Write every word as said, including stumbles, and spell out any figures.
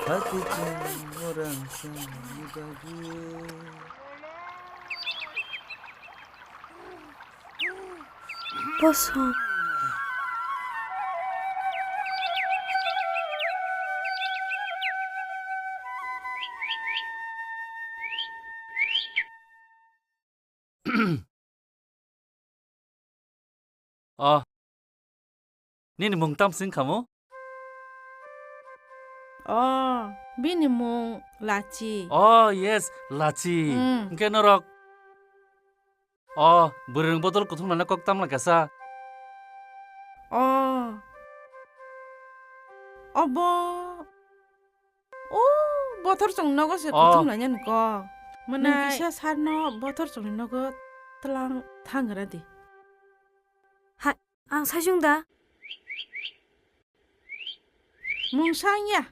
Hakuchung morang sani babu. Bosong. Oh. Nini mung tam sing khamu? Oh, bini mung Lachi. Oh, yes, Lachi. Hmm. Hwnkhe norok. Oh, bwrwirok bodol kuthumlana kok tamla kasa. Oh. Obo. O, bothor chwng nogo se Oh. Kuthum lainani kok. Mwnai. Nwng kisa sarno bothor chwngni nogo tlang thangra di. Hai, ang saichung da. Mungsa wngya,